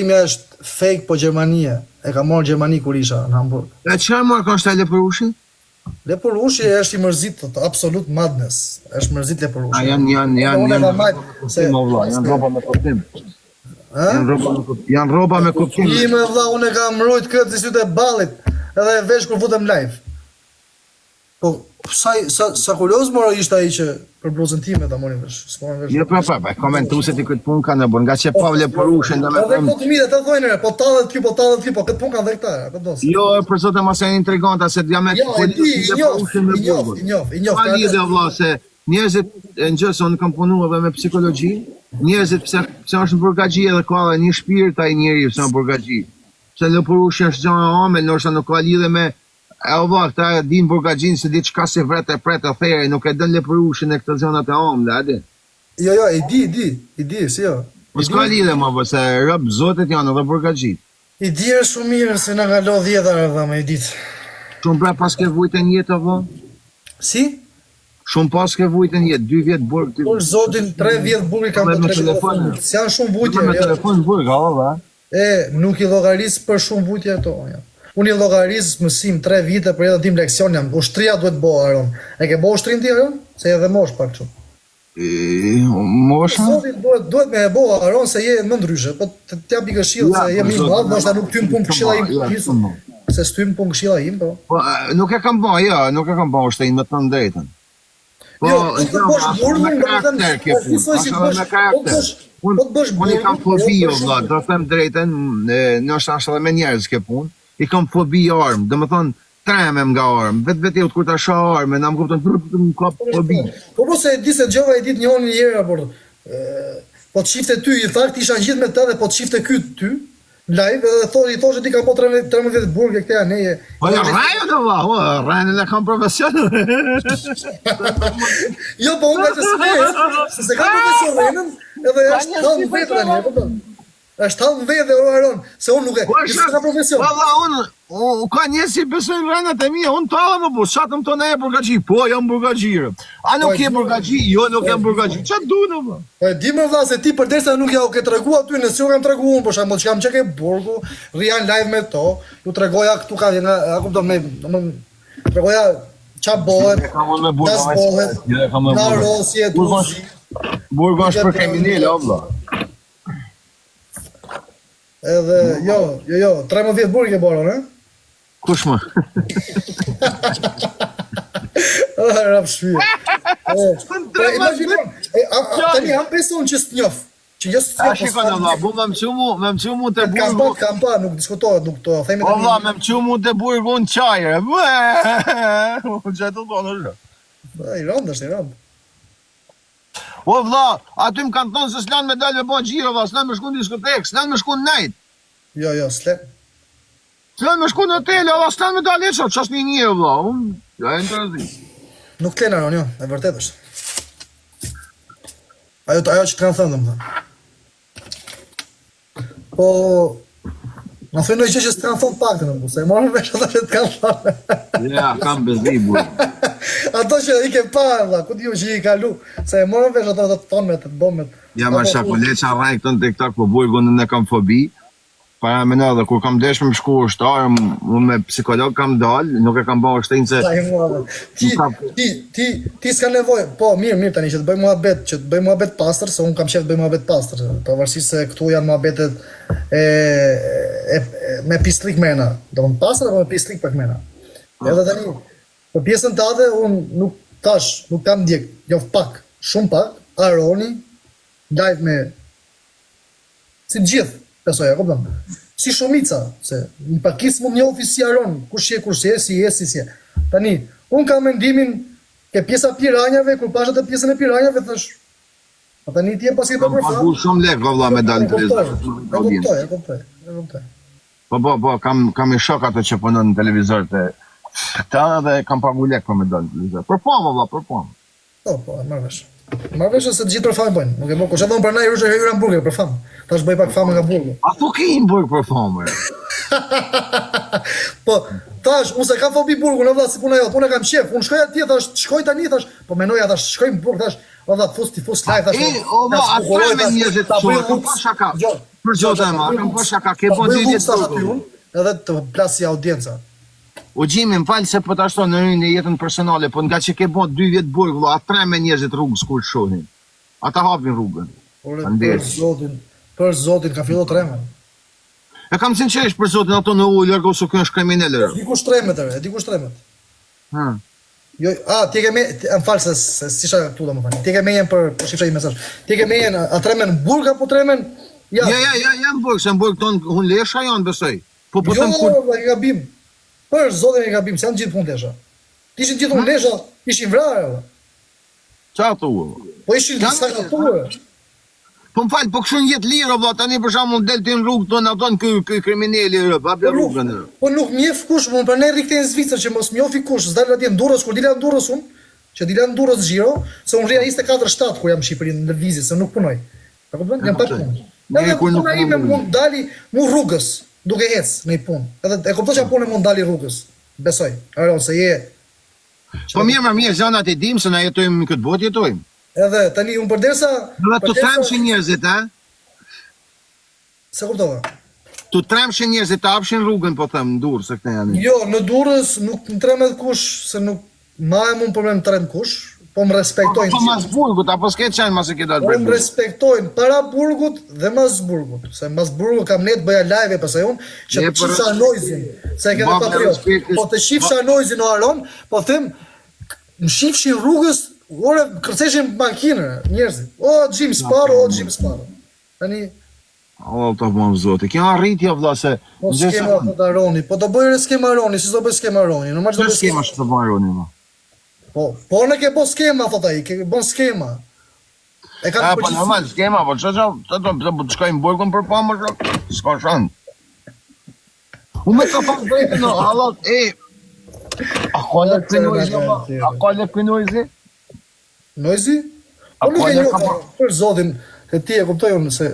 Imja është fake po Gjermanie, e kam marrë në Gjermani kur isha në Hamburg. E çfarë markë është ai lepurushi? Lepurushi është i mërzit thotë, absolute madness. Është mërzit lepurushi. A janë janë janë Unë e janë kam majt se o vlla, janë rroba me kuptim. Ë? Janë rroba me kuptim. Janë rroba me kuptim. Ime vlla, unë e kam rujt këtë si sytë e ballit, edhe e vesh kur futem live. Po sa sa sa kurioz moro ishte ai që për bluzën time ta mori vesh. S'po marr vesh. Jo, pra, pra, pra, komentuesit i këtë punë kanë bërë, nga që pa lepurushin, do me Edhe thënë, këto të mirë, ata thonë, po tallet ky, po tallet ky, po këtë punë kanë dhe këta, apo do. jo, për zotë mos janë intriganta, se jam me Jo, e di, i njoh, lepurushin me i njoh, burgun. i njoh, i njoh. Pa ka lidhje vlla se njerëzit e në gjë se unë kam punu edhe me psikologji, njerëzit pse pse është në burgaxhi edhe ka edhe një shpirt ai njeri pse në burgaxhi. Pse lepurushi është gjë e ëmbël, ndoshta nuk ka lidhje me E o vlla, këta e dinë burgaxhinë se diçka si vret e pret e there, nuk e dën lepurushin e këto gjanat e ëmbla, e din. Jo, jo, i di, i di, i di, si jo. Po s'ka lidhje mo, po se rob zotit janë edhe burgaxhit. I di është shumë mirë se na ka lodh jeta re vlla me i ditë. Shumë pra paske vujt në jetë o vlla? Si? Shumë paske vujt në jetë, dy vjet burg ti. Për zotin, 3 vjet burg i kam Edhe po me 3 vjet telefon. S'janë shumë vujtje. Edhe me jo. telefon burg, ha vlla. E, nuk i llogaris për shumë vujtje ato, ja. Unë i llogaris mësim 3 vite për jetën tim leksion jam. Ushtria duhet bo Aron. E ke bo ushtrinë ti Aron? Se je dhe mosh pak kështu. Mosha? Zoti duhet duhet me e bo Aron se je më ndryshe. Po të të jap një këshillë Ja, se je për më i zotin, madh, ndoshta nuk ty në punë këshilla im. Ja, shumë. Se s'ty në punë këshilla im, po. Po, e, nuk e kam ba, jo, nuk e kam ba ushtrinë me të thënë drejtën. Po, jo, po të bësh burgun, me karakter kjo po, punë. Njësoj si të Është edhe bësh, me po të karakter. bësh, Unë po të bësh unë i kam burgun, fobi jo o për vlla, shembull. do të them drejtën, e, ndoshta është edhe me njerëz kjo punë. I kam fobi armë, domethënë tremem nga armë. Vetvetiu kur ta shoh armën, a më kupton, më kap fobi. Po po se e di se dëgjova e ditë njërin një herë apo ë, po të shifte ty, i fakt isha gjithë me të dhe po të shifte ky ty në live edhe thotë i thoshte ti kam po 13 13 vjet burg e këte aneje. Po ja rrajë do vlla, o, rrajën e kam profesion. Jo, po unë nga që s'me, se se kam profesion rrenën, edhe është tall në vetë tani, e kupton? Është tall në vetë o Aron, se unë nuk e, Po jo se kam profesion. Po vlla, unë, u, ka njerëz që besojnë rrenat e mia, unë tallem më bu, sa të më thonë e burgaxhi, po jam burgaxhi. A nuk Po, e je di. burgaxhi? Jo, nuk jam burgaxhi. Ç'a duan o vlla? Po e di më vlla se ti përderisa nuk ja u ke tregu aty, nëse ju kam tregu unë për shembull që kam qenë ke burgu, rrija në live me to, ju tregoja këtu ka nga, a kupton me, domethënë tregoja ça bëhet, E kam unë me burg, ça s'bohet, Jo, e kam me nga burg. rosje, Burgu duzi. është burgu është për kriminal, o vlla. Edhe jo, jo, jo, 13 vjet burg e bërë, ë? Kush më? Ah, rap shpije. Po imagjino, e, a, a, tani jam beson që s'njoh. Që jo A s'njoh, po shikon o vlla, bu më mësu mu, më mësu mu te Kam pa, burgu. kam pa, nuk diskutohet, nuk të themi O vlla, më mësu mu te burgu në çajre. Çfarë të thonë është? I rëndë është, i rëndë. O vlla, aty më kanë thonë se s'lan me dalë me bë xhiro, vlla, s'lan me shku në diskotekë, s'lan me shku në night. Jo, jo, s'le. S'lan me shku në hotel, vlla, s'lan me dalë hiç, ç'është një njeri vlla, unë ja e interesant. Nuk të lënë Aron, jo, e vërtet është. Ajo ajo që të kanë thënë, domethënë. Po Na thuaj ndonjë gjë që s'të kanë thënë pak në se e morëm vesh ato që të kanë thënë. Ja, kam bezi burg. Ato që i ke pa, vlla, ku diu që i kalu, se e morëm vesh ato të thonë me të bëmet. Ja, ma shako le ça rraj këtu në TikTok, po burgun unë e kam fobi. Para me dhe kur kam desh me më shku ushtar, unë me psikolog kam dal, nuk e kam bërë ushtrinë se Sa i mua, vlla. Ti, Nuk ka- ti, ti, ti s'ka nevojë. Po, mirë, mirë tani që të bëj muhabet, që të bëj muhabet pastër, se unë kam qejf të bëj muhabet pastër, pavarësisht se këtu janë muhabetet e, e, e me pislik mrena. Do të pastër apo me pislik pak mrena. Edhe tani për pjesën tate unë nuk tash, nuk kam ndjek, jo pak, shumë pak, Aroni live me si të gjithë, besoj, e kupton? Si shumica, se një pakicë mund njohi si Aron, kush je, kush je, si je, si s'je. Tani, unë kam mendimin ke pjesa piranjave, kur pash atë pjesën e piranjave, thash, a tani ti e paske kam bërë për pagu famë? shumë lek, o vlla, me dal E në kuptoj, televizor. e kuptoj, e kuptoj, e kuptoj. Po, po, po, kam, kam i shok ato që punon në televizor të këta dhe kam pagu lek për me dal në televizor. Për famë, o vlla, për famë. Po, po, e marr vesh. Marr vesh se të gjithë për famë bëjnë. Nuk e bë kush edhe unë prandaj hyra hyra në burg për famë. Tash bëj pak famë nga burgu. A thu ke në burg për famë? Po, Thash, unë s'e kam fobi burgun, o vlla, si puna jote, unë e kam qef, unë shkoj atje, thash, shkoj tani, thash, po menoja, thash, shkoj në burg, thash, o vlla, fus ti fus live, thash, E, o vlla, a tremen njerëzit ta bëj shoh, kam pa shaka. Jo, Për zotin e madh, kam pa shaka, ke bo dy vjet vjet tash aty unë, edhe të plasi audienca. O Gjimi, më fal se po ta shto në në jetën personale, po nga që ke bo dy vjet burg, vlla, a tremen njerëzit rrugës kur të shohin. Ata hapin rrugën. Ore, për zotin, për zotin, ka fillu tremen. E kam sinqerisht për zotin ato në ujë largo se ky është kriminel. E di kush tremet, e di kush tremet. Ha. Jo, a ti ke me, më fal se se s'isha këtu domethënë. Ti ke mejen për po shifra një mesazh. Ti ke mejen a tremen në burg apo tremen? Ja, ja, ja, ja, ja në burg, se në burg ton hundlesha janë besoj. Po po jo, them kur. Jo, e gabim. Për zotin e gabim, se janë gjithë hundlesha. Ishin gjithë hundlesha, ishin vrarë. Ça thua? Po ishin sa ka thua? Po më fal, po kështu në jetë lirë, vlla, tani për shembull del ti në rrugë thonë aton ky ky krimineli rë, pa po rrugën. Po nuk më njeh kush, më prandaj rri këtej në Zvicër që mos më njofi kush, s'dal atje në Durrës kur dila në Durrës unë, që dila në Durrës xhiro, se unë rrija 24/7 kur jam në Shqipëri në lëvizje, se nuk punoj. E kupton? Jam pa punë. Edhe kur puna ime mund dali mu rrugës, duke ec në një punë. Edhe e kupton çfarë punë mund dali rrugës. Besoj. Aron se je Po mirë, më mirë, zanat e dim se na jetojmë në këtë botë jetojmë. Edhe tani unë përderisa Dhe të tremshin njerëzit, a? S'e kuptova. Të tremshin njerëzit, të hapshin rrugën, po them, në Durrës, se këne janë. Jo, në Durrës nuk më tremet kush, se nuk ma e mund problem trem kush, po më respektojnë. Po, po mas burgut, apo s'ke qenë mas e ke dalë Po më respektojnë para burgut dhe mas burgut, se mas burgut kam net bëja live pastaj unë, që të qifsha Noizin, se e ke dhe patriot. Po të qifsha Noizin o Aron, po them, Më shifshin rrugës, ore kërceshin makinë njerëzit. O Jim Sparrow, o Jim Sparrow. Tani Allah ta bën zoti. Kjo arritje vëlla se po skema po Aroni, po do bëj skema Aroni, si do bëj skema Aroni? Normal do bëj skema që do bëj Aroni vëlla. Po, po në ke bo skema thot ai, ke bën skema. E ka po normal skema, po ç'do të do të të shkojmë burgun për pa më shok. S'ka shans. Unë me të pas drejtë në Allah, e A ka lek ky Noizi, a ka lek ky Noizi? Noizi? Po nuk e njoh, për zotin, se ti e kuptoj unë se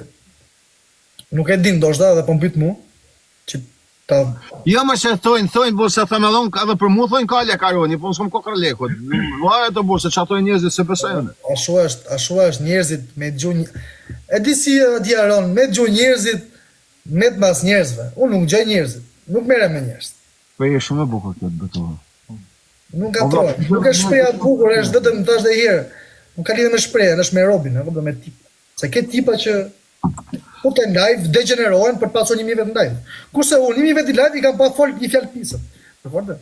nuk e din ndoshta edhe po më pyet mu që ta Jo, më se thojnë, thojnë, po se them edhe unë, edhe për mu thojnë ka lek Aroni, po unë s'kam kokërr lekut. Varet të bo se ç'a thojnë njerëzit se besoj unë. Ashtu është, ashtu është njerëzit me dëgju E di si e di Aron, me dëgju njerëzit Met mas njerëzve. Unë nuk dëgjoj njerëzit. Nuk merrem me njerëz. Po je shumë e bukur kjo të betohem. Nuk ngatrohem. Nuk është shprehja e bukur, është vetëm thash dhe herë. Nuk ka lidhje me shprehjen, është me robin, e kupton me tip. Se ke tipa që futen live, degjenerohen për të pasur 1000 vetë në live. Kurse unë 1000 vetë live i kam pa fol një fjalë pisët. Dakord?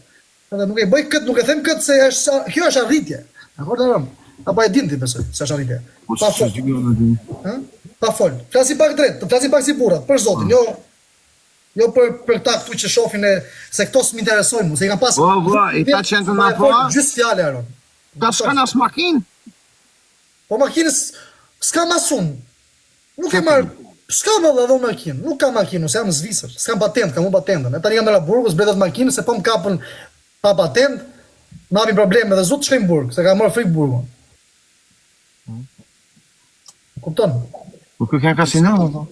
Edhe nuk e bëj kët, nuk e them kët se është kjo është arritje. Dakord Aron? Apo e din ti besoj se është arritje. Po pa fol. Ë? Pa fol. Flasim pak drejt, të flasim pak si burrat, për zotin, jo jo për për këta këtu që shohin e se këto s'më interesojnë mua, se i kam pas. Po vlla, i ta qenë të na po. Gjys fjalë Aron. Ta s'kan as makinë. Po makinës s'kam as unë. Nuk e marr, s'kam valla dhe makinë, nuk kam makinë, se jam në Zvicër, s'kam patentë, kam humbur patentën. E tani jam në burg, zbretat makinë se po më kapën pa patentë, më hapin probleme dhe zot shkoj në burg, se kam marrë frikë burgun. Hmm. Kupton? Po ky ka kasino apo?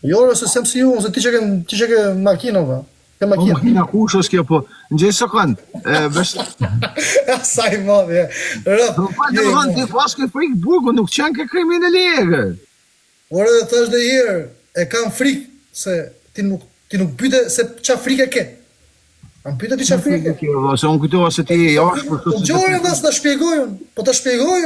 Jo, se s'jam si ju, se ti që ke ti që ke makinë apo. Ke po, makinë. Po makina kush është kjo po? Në gjithë sekond. E vesh. Sa i madh je. Rëp. Po pa do të ti pas ke frikë burgu, nuk qen ke kriminel i egër. Ore dhe thash dhe herë, e kam frikë se ti nuk ti nuk pyete se ça frike ke. A më pyete ti ça frike ke? Jo, se unë kujtova se ti je jashtë për këtë. Po gjore valla ta shpjegoj unë, po ta shpjegoj.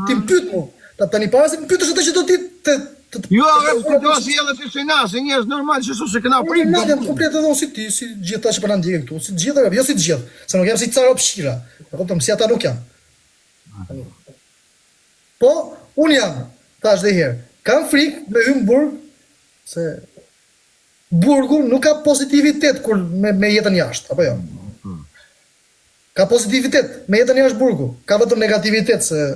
Ti më pyet mu. Ta tani para se më pyetësh atë që do ti të të Jo, e kujtova si edhe ti si na, si njerëz normal që s'e kena frikë. Normal jam komplet edhe unë si ti, si gjithë ata që po na ndjekin këtu, si të gjithë, jo si të gjithë, se nuk jam si ca ropshira. E kupton, si ata nuk jam. Po, unë jam, thash dhe herë, kam frikë me hy në burg, se burgu nuk ka pozitivitet kur me, me jetën jashtë, apo jo? Ka pozitivitet me jetën jashtë burgu, ka vetëm negativitet se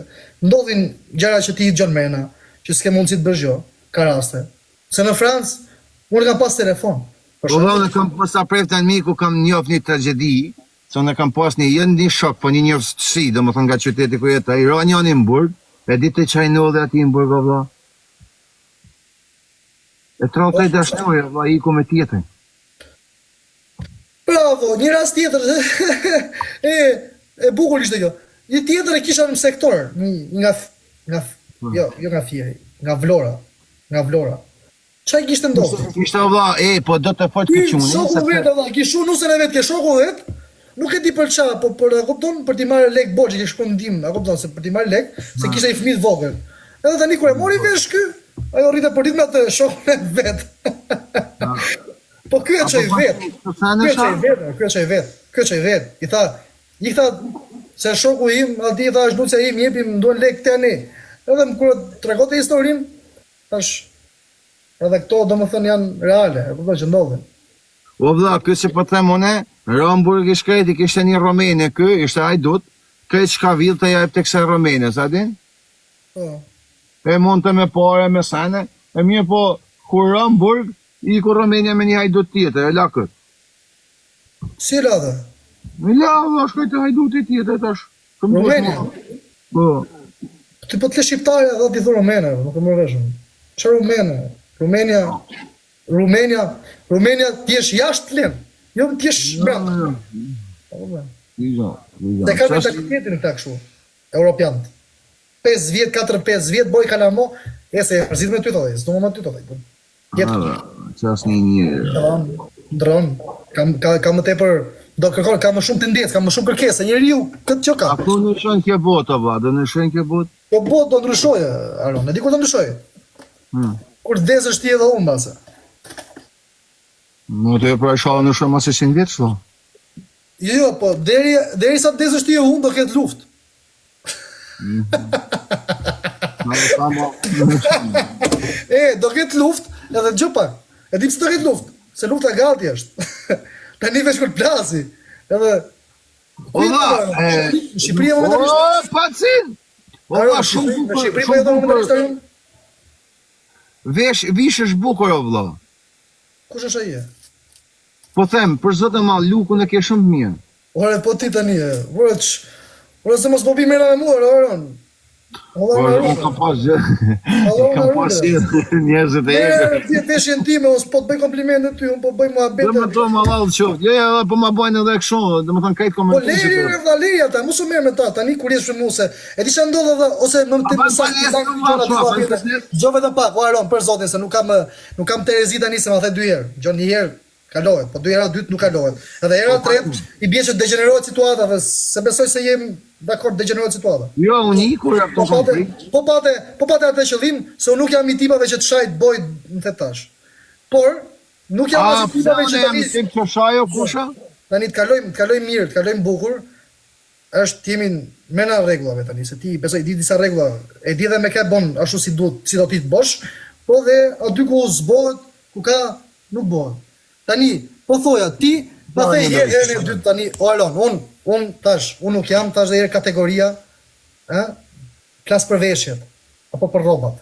ndodhin gjëra që ti i dëgjon mrena, që s'ke mundësi të bësh gjë, ka raste. Se në Francë unë kam pas telefon. Për po unë kam pas sa prefta në miku kam njoft një tragjedi, se unë kam pas një jo një shok, po një njoftësi, domethënë nga qyteti ku jetoj, i ra njani në burg, e di ti ça i ndodhi atij në burg o vlla. E tradhtoi dashnori, vlla, iku me tjetrin. Bravo! Bravo, një rast tjetër, e, e bukur ishte kjo. Një tjetër e kisha në sektor, një nga nga po. jo, jo nga Fieri, nga Vlora, nga Vlora. Ça i kishte ndodhur? Kishte o vlla, e po do të fol këtë çunin. Shoku vet vlla, kish çu nusen e vet ke shoku vet. Nuk e di për ça, po për e kupton, për t'i marrë lek borxh, kish shku ndihmë, e kupton se për t'i marrë lek, se kishte një fëmijë të vogël. Edhe tani kur e mori vesh ky, ajo rrinte për ditë me atë shokun e vet. Po ky e çoi vet. Ky e çoi vet, ky e çoi vet. Ky e çoi vet. I tha, i tha se shoku im, a di tha është nusja im, jepi më duhen lek tani. Edhe më kur tregonte historinë, thash edhe këto domethënë janë reale, e kupton që ndodhin. O vlla, ky që po them unë, ra n'burg i shkreti, kishte një romene ky, ishte hajdut, krejt çka vidhte ja jepte kësaj romene, sa din? Po. E mundte me pare, me sene, e mirë po, kur ra n'burg, Iku Romenja me një hajdut tjetër, e la kët. Si e la dhe? E la, vlla, shkoi te hajduti tjetër tash. Romenja? Po. Ti po të le shqiptare dhe ti thu Romene, nuk e marr vesh. Çfarë Romene? Rumenia, Rumenia, Rumenia ti jesh jashtë të lën. Jo ti jesh brenda. Jo, jo. Jo, jo. Se ka mentalitetin këta kështu, europianët. 5 vjet, 4 5 vjet boj kalamo, e se e mërzit me ty thotë, s'do më ty thotë. Tjetër. Që është një një. Ndron, ndron. Ka ka ka më tepër do kërkon, ka më shumë tendencë, ka më shumë kërkesë. Njeriu këtë që ka. A ku ndryshon kjo botë valla? Do ndryshon kjo botë? Kjo botë do ndryshojë, Aron. E di kur do ndryshojë? Hmm. Kur të vdesësh ti edhe unë mbase. Më të e pra ishalla ndryshon mas 100 vjet shto. Jo, jo, po deri derisa të vdesësh ti e unë do ketë luftë. E, do ketë luftë, edhe dëgjo pak. E di pse do ketë luftë? Se lufta gati është. Tani veç kur plasi. Edhe O vlla, e Shqipëria momentalisht. O, pacin. O vlla, shumë bukur. Në Shqipëri po jeton momentalisht ajo. Vesh, vishesh bukur o vlla. Kush është ai? Po them, për zot e madh, lukun e ke shumë të mirë. Ore po ti tani, ore ç, ore se mos po bi mrena me mua, ore Aron. Ore, ore, unë kam pas gjë. Kam pas njerëzit e egër. Ti veshjen time, unë s'po të bëj komplimente ty, unë po bëj muhabete. Do më do më vallë qoftë. Jo, jo, po ma bëjnë edhe kështu, domethënë krejt komentuesit. Po leri ore vlla, leri ata, mos u merr me ta tani kur je shumë se e di çfarë ndodh edhe ose më të më saktë gjëra të thua. Dëgjo vetëm pak, o Aron, për zotin se nuk kam nuk kam terezi tani se ma the dy herë. Dëgjo një herë Kalohet, po dy hera dytë nuk kalohet. Edhe hera po, tretë i bie që degjenerohet situata dhe se besoj se jem dakord degjenerohet situata. Jo, unë iku ja po pate, po pate, po pate atë qëllim se unë nuk jam i tipave që të shaj të boj më the tash. Por nuk jam as i tipave që tani tip që shajo kusha? Tani të kalojmë, të kalojmë mirë, të kalojmë bukur. Është të jemi mrena rregullave tani, se ti besoj di disa rregulla, e di dhe me kë bën ashtu si duhet, si do ti të bësh, po dhe aty ku s'bohet, ku ka Nuk bëhet. Tani, po thoja, ti, ma the herë, herën e dytë tani, o Aron, unë, unë, tash, unë nuk jam, tash dhe herë kategoria, ë, flas për veshjet, apo për rrobat.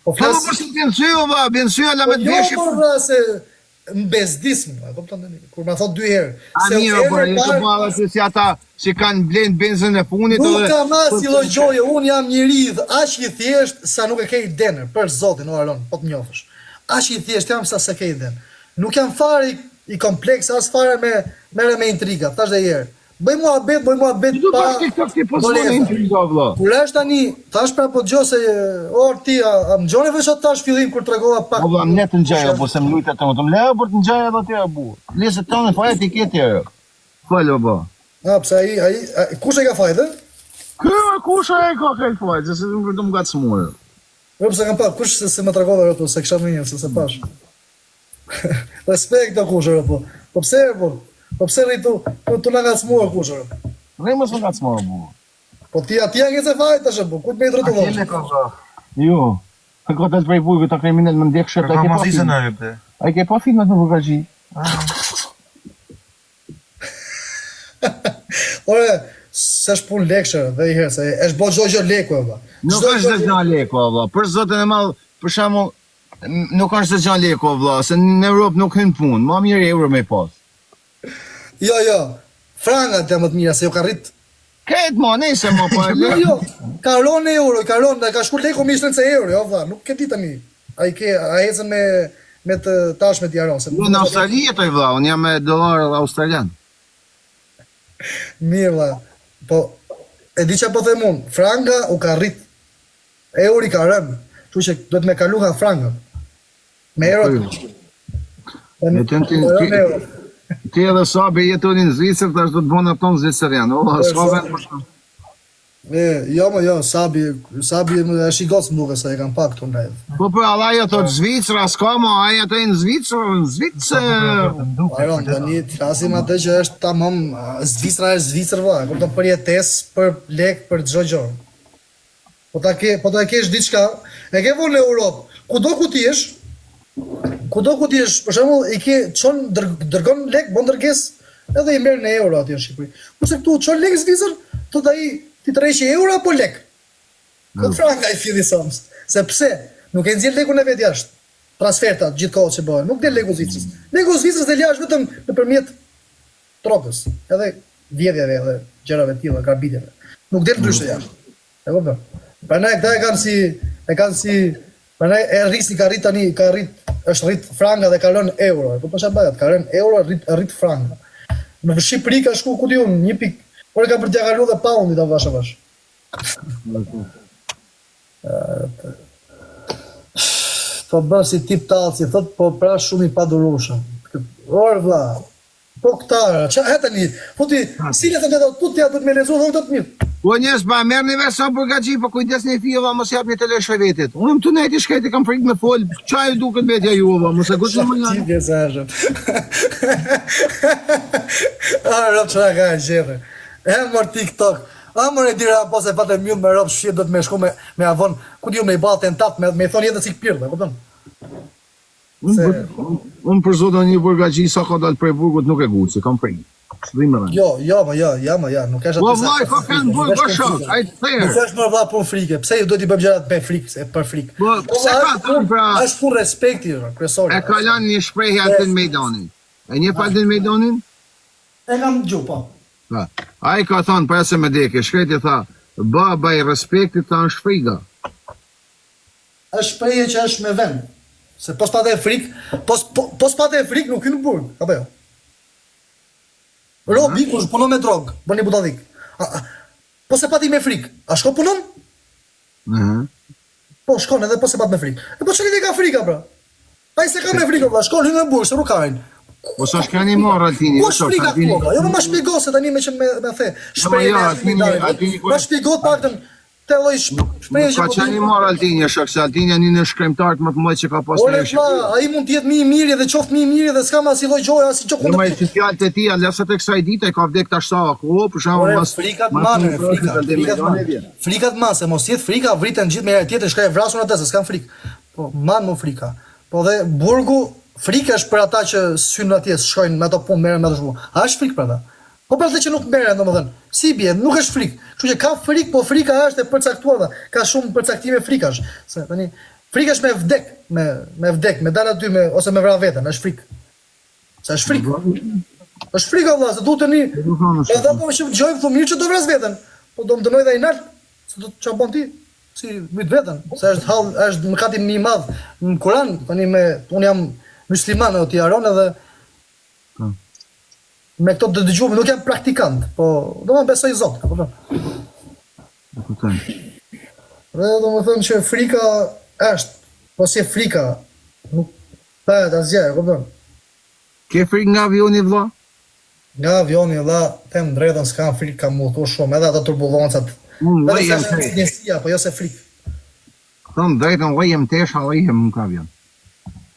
Po flas... Po, po, si bjen sy, o va, bjen sy, ala me të po, jo, veshje. Jo, po, se më bezdis më, e kupton tani, kur ma thot dy herë. A se mirë, po, e të bëha se si ata që kanë blenë benzën e fundit Nuk edhe... kam asnjë lloj gjoje, unë jam njeri aq i thjesht sa nuk e ke idenë, për zotin, o Aron, po të njohësh. Aq i thjesht jam sa s'e ke idenë. Nuk jam fare i, i kompleks, as fare me merrem me intriga, thash dhe herë. Bëj muhabet, bëj muhabet pa. Do të bësh po s'bën intriga vëlla. Kur është tani, thash pra po dëgjoj se or ti a, a më dëgjoni veç atë tash fillim kur tregova pak. Po vëlla ne të ngjaj apo se më lujtë të më të më për të ngjaj edhe aty abu. Lëse tonë fajet i ke ti. Fal o bë. A pse ai ai kush e ka fajt ë? Ky kush e ka këtë fajt, se nuk do më ngacmuar. Jo pse kam pa, kush se, se më tregove po se kisha më një, se se pash. Respekt o kush po. Po pse po? Po pse rri tu, po tu na ngacmuar kush ore? Rri mos më ngacmuar bu. Po ti aty ja ngece fajt tash po, kur të më rrotullosh? Jo. Ka ka të prej burgut ta kriminal më ndjek shep ai ke pa. Ai ke pa filmat me burgaxhi. Ore, s'është punë lekëshe, dhe i herë, se është bo çdo gjë leku e vlla. Nuk është çdo gjë leku o vlla. Për zotin e madh, për shembull, nuk është çdo gjë leku o vlla, se në Europë nuk hyn punë, ma mirë euro me pas. Jo, jo. Frangat janë më të mira se ju ka rrit. Krejt mo, nejse mo po e Jo, jo. Ka rënë euro, ka rënë, ka shku leku më shtrenjtë se euro, jo vlla, nuk e di tani. A i ke, a ecën me me të tashme ti Aron, se Jo, në Australi jetoj vlla, unë jam me dollar australian. Mirë vlla. Po e di çfarë po them unë, franga u ka rrit. Euri ka rënë. Kështu që duhet me kalu nga franga. Me euro. Me të ti, ti, ti edhe Sabi jetoni në Zvicër, tash do të bëhen ato në Zvicerian. O, s'ka vend për të. E, jo më jo, Sabi, Sabi më është i gocë më duket se e kam pa këtu në live. Po po, alla jo thotë Zvicra, s'ka më, ai ato në Zvicër, në Zvicër. Aron, tani të flasim atë që është tamam, Zvicra është Zvicër vëlla, kupton për jetesë, për lek, për çdo gjë. Po ta ke, po ta kesh diçka, e ke vonë në Europë, kudo ku ti jesh, kudo ku ti jesh, për shembull, i ke çon dër, dërgon lek, bën dërgesë, edhe i merr në euro atje në Shqipëri. Kurse këtu çon lek në Zvicër, thotë ai ti tërheqë euro apo lek? Po franga i filli soms. Se pse? Nuk e nxjerr lekun e vet jashtë. Transferta gjithë kohës që bëhen, nuk del leku Zvicrës. Leku Zvicrës del jashtë vetëm nëpërmjet drogës, edhe vjedhjeve edhe gjërave të tilla, grabitjeve. Nuk del ndryshe jashtë. E kupton? Prandaj këta e kanë si e kanë si prandaj e rrisin ka rrit tani ka rrit është rrit franga dhe ka rënë euro. E kupton çfarë bëhet? Ka rënë euro, rrit rrit franga. Në Shqipëri ka shku ku di unë, një pikë, por e ka për t'ia kalu dhe paundi ta avash avash. Po bën si tip tallci, thot po pra shumë i padurueshëm. Or vlla, Po këta, ça e tani, po ti, si le të të të t'ja duhet me lezu dhe unë të të mirë. Po njerëz, pa merrni vesh sa burgaxhi, po kujdesni filla, mos jap një të lëshoj vetit. Unë të nejti shkreti kam frikë me fol, ça ju duket vetja juve, mos e guxoni më një. Ti pjesë është. A rob çfarë ka gjetë. E mor TikTok. A mor e dira po se patë mbyll me rob shit do të më shku me me avon, ku di unë me i bë atentat me me thon jetën si pirë, kupton? Unë për, unë për zotin një burgaxhi sa ka dalë prej burgut nuk e guci, kam frikë. S'di më rënë. Jo, jo, më jo, jo, më jo, nuk është aty. Po vllai, ka kanë burg o shok, ai të therë. Nuk është më vlla punë frike. Pse ju duhet i bëjmë gjërat me frikë, se për frikë. Po, po pse ka thënë pra? Është punë respekti, kryesore. E ka lënë një shprehje Altin Mejdanin. E njeh Altin Mejdanin? E kam dëgju, po. Po. Ai ka thënë para se me dekë, shkreti tha, baba i respektit tha është frika. Është shprehje që është me vend. Se po s'pate frikë, po po, po s'pate frikë nuk hyn në burg, apo jo? Robi kush punon me drogë, bën një budallik. A, a, po s'e pati me frikë, a shkon punon? Mhm. Po shkon edhe po s'e pat me frikë. E po çfarë ka frika pra? Ai s'e ka me frikë valla, shkon hyn në burg, se nuk ka rajnë. Po sa shkani marr Altini, po është frika këtu, jo më shpjego se tani me që me me the. Shprehje jo, Altini, Altini, ma shpjego të paktën Te lloj shprehje që po. Ka qenë i marr Altini, shok se Altini janë një ndër shkrimtarët më të mëdhenj që ka pasur në Shqipëri. Ai mund të jetë më i miri dhe qoftë më i miri dhe s'ka më asnjë lloj gjoje, asnjë gjë kundër. Jo, fjalët e tij, lëre se të kësaj dite ka vdek tash sa kohë, për shembull mas frika të madhe, frika, frika të madhe. Frika të madhe, se mos jetë frika, vriten gjithë me njëri tjetrin, shkoj e vrasun atë se s'kan frikë. Po man më frika. Po dhe burgu, frika është për ata që s'hynë atje, shkojnë me ato punë, merren me ato punë. A është frikë për ata? Po për atë që nuk merren, domethënë, si i bie, nuk është frikë. Kështu që ka frikë, po frika është e përcaktuar, ka shumë përcaktime frikash. Se tani frika është me vdek, me me vdek, me dal aty me ose me vra veten, është frikë. Se është frikë. Është frikë vëlla, se duhet tani. Edhe po që dëgjojmë thonë mirë që do vras veten. Po do më dënoj dhe ai nalt, se do të çfarë bën ti? Si myt veten, se është hall, është mëkati më i madh në Kur'an, tani me unë jam musliman o ti Aron edhe po. Me këto të dëgjuar nuk jam praktikant, po do më besoj Zot, e kupton? E kuptoj. Dhe do më thënë që frika është, po si frika, nuk bëhet asgjë, e kupton? Ke frikë nga avioni vëlla? Nga avioni vëlla, them drejtën s'kam frikë, kam udhëtuar shumë, edhe ato turbulencat. Unë edhe se është ndjesia, po jo se frikë. Them drejtën, jem tesha, jem nga avion.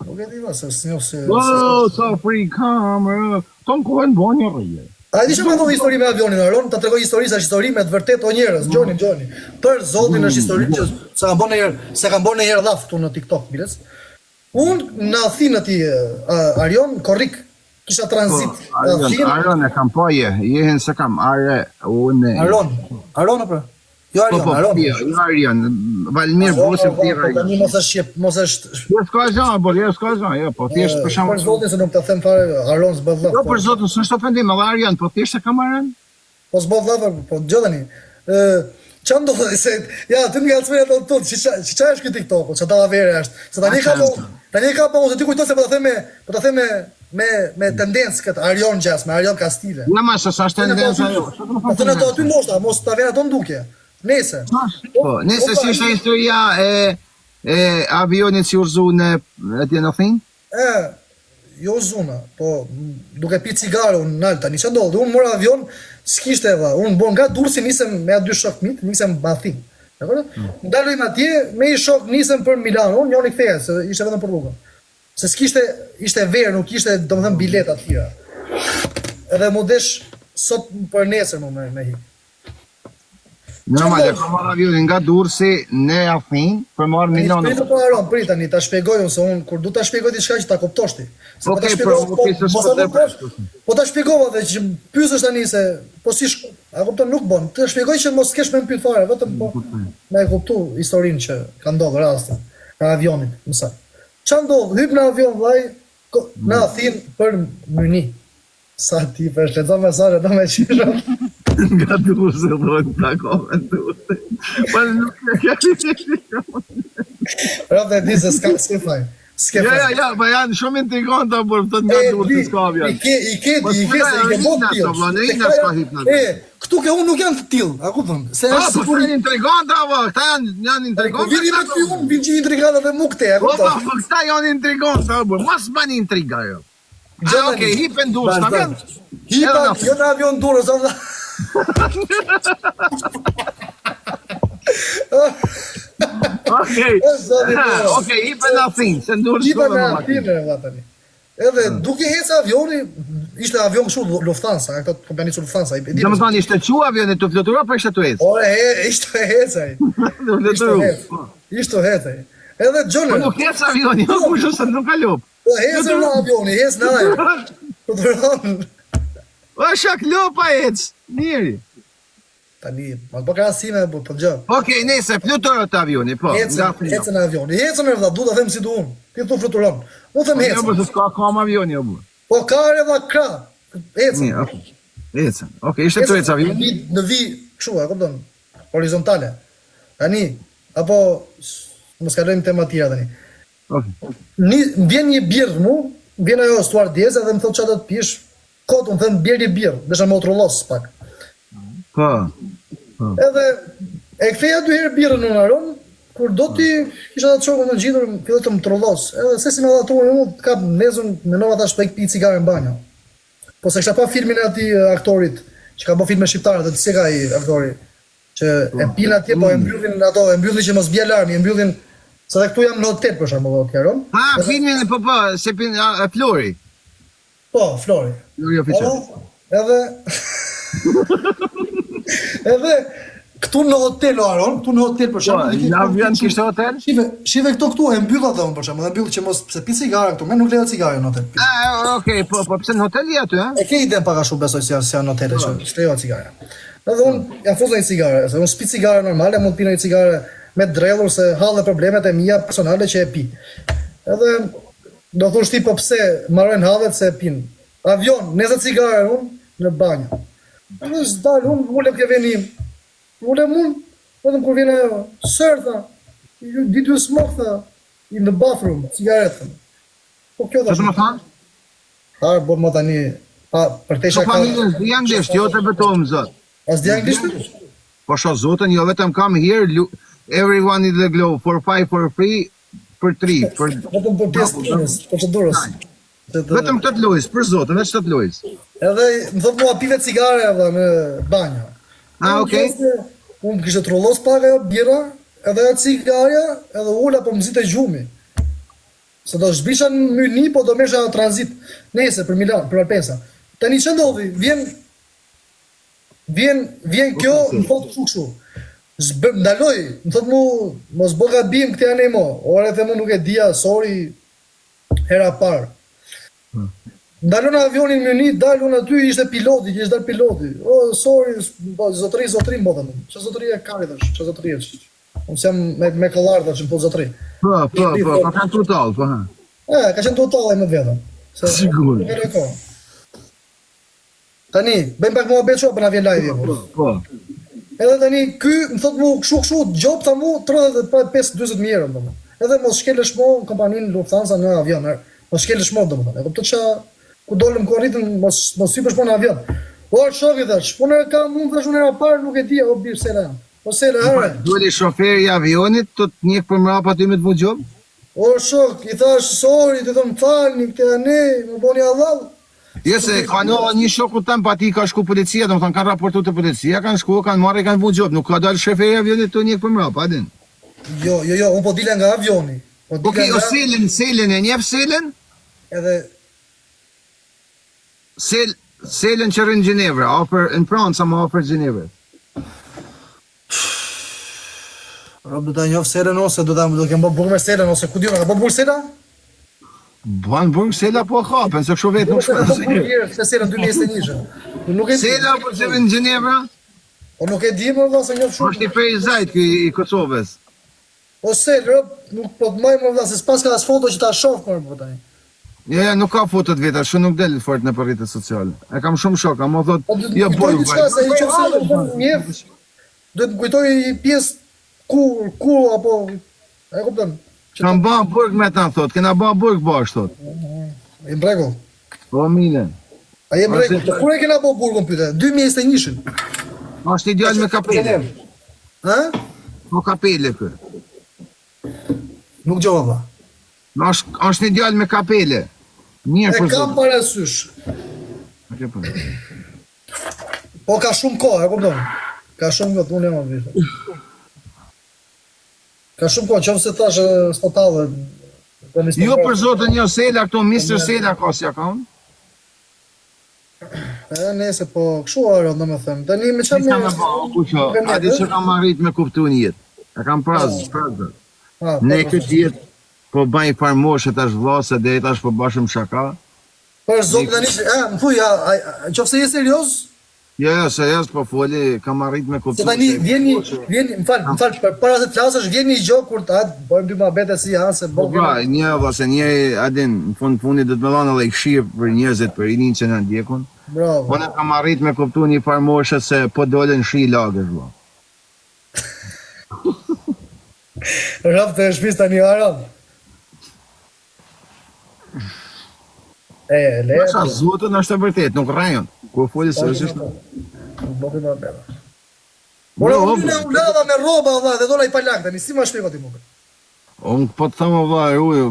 Nuk e di më, se s'njoh se... Po, sa frikë kam, të në kohën bo një rrije. A e di që ma ndodhi histori me avionin, Aron, ta tregoj histori, se është histori me të vërtet o njerëz, gjoni, gjoni. Për zotin është histori që s'e kam bërë ndonjëherë, s'e kam bërë ndonjëherë llaf këtu në TikTok, biles. Unë në Athinë aty, Arion, korrik, kisha tranzit. Po, Arion, Aron e kam pa je, jehen se kam, are, unë... Aron, Aron apo? Jo Arion, po, po, Aron. Jo, jo Arion, Valmir Bosi po, po, tani mos është shqip, mos është Jo s'ka gjë, po jo s'ka gjë, jo, po thjesht për shembull. Për zotin se nuk ta them fare, Aron s'bën llaf. Jo për zotin, s'është ofendim, edhe Arion, po thjesht e kam Aron. Po s'bën llaf, po dëgjo tani. Ë, ça ndodhi se ja aty nga cmëria ato tut, si ça si ça është ky TikTok, ça dallavere është. Se tani ka po. Tani e ka pa unë, ti kujton se po ta them me, po ta them me me me tendencë këtë Arion Gjas, me Arion Kastile. Ja ma se sa është tendencë ajo. Po thënë ato aty ndoshta, mos ta vjen ato në dukje. Nëse. Po, nëse si ishte historia e e avionit si u rrëzu në atje në Athinë? E, jo zuna, po duke pi cigare unë nalt tani, ça ndodhi, unë mora avion, s'kishte vlla, unë bon nga Durrësi nisem me atë dy shokë mit, nisem në Athinë. Dakor? Mm. Ndalojmë atje, me një shok nisem për Milano, unë njëri kthehet, se ishte vetëm për rrugën. Se s'kishte, ishte verë, nuk ishte, domethënë bileta të tjera. Edhe mu desh sot për nesër më me, me hik. Normal, e ka marrë avionin nga Durrësi në Athinë për marrë Milano. Tani po Aron, prit tani ta shpjegoj unë se unë kur du ta shpjegoj diçka që ta kuptosh ti. Se po ta shpjegoj, po, okay, po, po, po, po ta shpjegova dhe që pyesësh tani se po si shk... a kupton nuk bën. Të shpjegoj që mos kesh me më pyet fare, vetëm po me e kuptu historinë që ka ndodhur rastin e avionit, më sa. Ça ndodh? Hyp në avion vllai në Athinë për Mynih. Sa ti po është lexon mesazhe do me qeshë. Nga Durrësi thonë ta komentu. Po nuk e ke. Rob e di se s'ka s'ke faj. S'ke faj. Ja, ja, ja, po janë shumë intriganta por thotë nga Durrësi s'ka avion. I ke i ke po i ke se i ke bot ti. Po në ina s'ka hip në. E, këtu ke unë nuk jam të tillë, a kupton? Se është po, sikur janë intriganta apo, këta janë janë intriganta. Po vini me ty unë, vin gjithë intriganta dhe mu këte, a po, kupton? Po, po këta janë intriganta, apo, mos bani intriga jo. Ah, okej, hipe në Durrës, në avion? Hipa, jo në avion Durrës, o vlla. Okej. Okej, hipe në Athinë, se në Durrës Hipa në Athinë, vlla tani. Edhe hmm. duke ecë avioni, ishte avion kështu Lufthansa, këto kompani Lufthansa. Domethënë ishte çu avioni tu flutura apo ishte tu ecë? Ore, e, ishte ecë ai. Tu fluturu. Ishte ecë ai. Edhe Gjone. Po nuk ecë avioni, jo kush se nuk ka lop. Po ecën në avioni, ecën në ajër. Po të Po shak lopa ec, mirë. Tani, ma po krahasime, po po dëgjoj. Okej, nëse fluturon avioni, po. Ecën, ecën avioni. Ecën vlla, du ta them si du unë. Ti thu fluturon. Unë them po, ecën. Po, po s'ka kam avioni apo. Po ka re vlla kra. Ecën. Mirë, okej. Ecën. Okej, ishte tu ecë avioni. Në vi, kështu, e kupton? Horizontale. Tani, apo mos kalojmë tema tjera tani. Okej. Ni, më vjen një birrë mu, më vjen ajo stewardesa dhe më thotë çfarë do të pish. Kot unë them bjer një birrë, desha me u trullos pak. Po. Po. Edhe e ktheja dy herë birrën në Aron, kur do ti kisha atë shokun të ngjitur, filloi të më trullos. Edhe se si më dha trurin unë, kap mezun, mendova tash po ik pi cigare në banjo. Po se kisha pa filmin e atij aktorit që ka bërë filme shqiptare, dhe si e ka ai aktori që e pin atje po e mbyllin ato, e mbyllin që mos bie alarmi, e mbyllin se edhe këtu jam në hotel për shembull, o Aron. Ha, filmin e po po, se pin a, e Flori. Po, Flori. Flori oficer. Edhe edhe këtu në hotel o Aron, këtu në hotel për shembull, po, në avion kishte hotel? Shife, shife këto këtu e mbyll atë unë për shembull, e mbyll që mos pse pi cigare këtu, më nuk lejohet cigare në hotel. Ah, okay, po, po pse në hotel je aty, ë? E ke iden pak a shumë besoj si janë si janë hotele që po. s'lejohet cigare. Edhe unë jam fus një cigare, se unë s'pi cigare normale, mund të pi një cigare me dredhur se halle problemet e mia personale që e pi. Edhe do thosh ti po pse marrojnë hallet se e pin. Avion, ndeza cigare unë në banjo. Edhe s'dal unë, ulem ke veni im. Ulem unë, vetëm kur vjen ajo, sir tha, you, did you smoke tha, in the bathroom, cigaret. Po kjo tha. Ç'do të thonë? Ha, bo më tani, pa, për te Po shaka. familjen s'di anglisht, jo të betohem zot. A s'di anglisht? Po shoh zotën, jo vetëm kam here, lu- everyone in the globe, for five, for free, për tri, për Vetëm për pjesë të punës, procedurës. Vetëm këtë të lojës, për zotën, veç këtë të lojës. Edhe më thot mua pive cigare edhe në banjo. Ah, okay. Unë më kishte trullos pak ajo birra, edhe ajo cigarja, edhe ula po më zinte gjumi. Se do zbrisha në Mynih, po do merrsha tranzit nesër për Milan, për Malpensa. Tani ç'ndodhi? ndodhi? Vjen vjen vjen kjo, më thot kështu kështu. Zbë, ndaloj, më thot mu, mos bë gabim këtë anë mo. Ore them unë nuk e dija, sorry, hera e parë. Hmm. Ndalon avionin në Mynih, dal unë aty, ishte piloti, që ishte dal piloti. Oh, sorry, po, zotëri, zotëri, më thotë. Ç'a zotëri e ka tash? Ç'a zotëri është? Unë s'jam me me kollar tash, më thotë zotëri. Po, po, po, ka qenë total, po ha. E, ka qenë total ai me vetën. Se Sigur. Nuk e kohë. Tani, bëjmë pak muhabet çu apo na vjen live po. Po. Edhe tani ky më thot mu kështu kështu gjobë tha mu 35 40000 euro më thotë. Edhe mos shkelësh mo në kompaninë Lufthansa në avion, er, mos shkelësh mo domethënë. E kupton ça ku dolëm ku arritëm mos mos hipësh mo në avion. O shok i thash, punë e kam unë thash unë hera parë nuk e di, o bir Sela jam. O Sela, hëre. Doli shoferi i avionit, të të njek për mrapa ty me të vu gjobë? O shok, i thash sorry, të them falni këtë anë, më boni hallall. Jo se ka në një shoku tem pa ti ka shku policia, domethënë kanë raportu te policia, kanë shku, kanë marrë kanë vu gjobë, nuk ka dalë shoferi i avionit të njek për mrapa, a din? Jo, jo, jo, unë po dilja nga avioni. Po dilja Okej, o nga Selën, Selën e njeh Selën? Edhe Sel, Selën që rrin në Gjenevra, afër në Francë, ama afër Gjenevrës. Rob do ta njoh Selën ose do ta do kem bërë burg me Selën ose ku di unë, ka bërë burg Sela? Ban burg Sela po hapen, se kështu vetë nuk shkon. Po burg herë se Selën 2021-shën. Nuk e di. Sela po që në Gjenevra? Po nuk e di më vëlla se njoh shumë. Është i Ferizajt ky i Kosovës. O Sel, rob, nuk po të mbaj më vëlla se s'paska as foto që ta shoh më po tani. Jo, jo, nuk ka foto të veta, shumë nuk del fort nëpër rrjetet sociale. E kam shumë shok, ama thot, po, jo po. Diçka se në qoftë se nuk më njeh, duhet të kujtoj një pjesë ku ku apo e kupton. Kam ba burg me ta thot, kena ba burg bashkë thot. Je në rregull. Po mine. A je në rregull? Po kur e kena bo burgun pyete? 2021-shin. Është një djalë me kapele. Ha? Po kapele ky. Nuk dëgjova vlla. No, është është një djalë me kapele. Mirë për E kam parasysh. E po. Po ka shumë kohë, e kupton? Ka shumë kohë, unë jam aty. Ka shumë kohë, qoftë se thash s'po tallë. Jo për zotin jo Sela këtu Mr Sela ka si account. E nëse po kështu ora domethënë. Tani me çfarë më ba, kuço, a di çka kam arrit me kuptu në jetë. E kam praz, po. praz. Po, ne po, këtë jetë po bëj farë moshe tash vëlla se deri tash po bashëm shaka. Për zotin tani, e, më thuj, a, qoftë se je serioz, Jo, jo, serioz po foli, kam arrit me kuptu. Se tani vjen një, vjen, më fal, më fal, për para se të flasësh, vjen një gjë kur ta bëjmë dy muhabete si janë se po. Pra, një valla se një a din, në fund fundit do të më dhanë edhe këshillë për njerëzit, për rinin që na ndjekun. Bravo. Po ne kam arrit me kuptu një farë moshe se po dolën shi lagësh valla. Rraftë e shtëpisë tani aram. E, le. Pasha zotën është e vërtet, nuk rrejën. Kur foli po, seriozisht. Nuk bëhet më bela. Por jo, unë u lava me rroba valla dhe dola i palag tani si ma shpjego ti mua. Unë po të them o vlla, ruaj.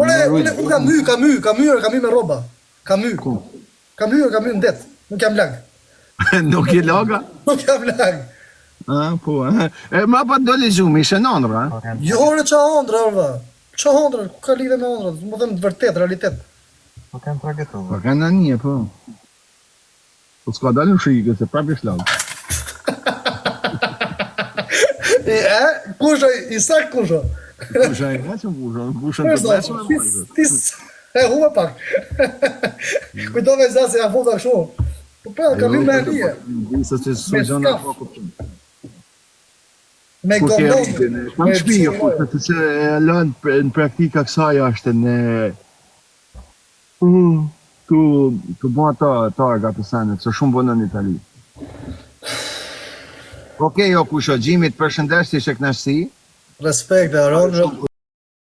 Ore, unë ku kam hy, kam hy, kam hyrë, kam hy me rroba. Kam hy. Ku? Kam hyrë, kam hyrë në det. Nuk jam lag. Nuk je laga? Nuk jam lag. Ah, po. E ma pa doli gjumi, ishe në ëndrra, a? Jo, ore, ça ëndrra, vlla. Ça ëndrra, ku ka lidhje me ëndrrat? Më them të vërtet, realitet. Po kanë tragetu. Po kanë anije, po. Po s'ka dalë në shi, se prapë është lag. E, kush ai? Isak kush o? Kush ai? Ha që kush o? Kush është të besë me Ti e hume pak. Kujtove za se ja futa kështu. Po pra, kam hyrë me anije. Disa që s'u gjëna po kupton. Me gombon. Kam shpi, jo, po të që e lënë në praktika kësaj është në tu tu bën ato targa të senet, se shumë vonë në Itali. Okej, jo, kusho, Gjimi, të përshëndes, ishte kënaqësi. Respekt, Aron.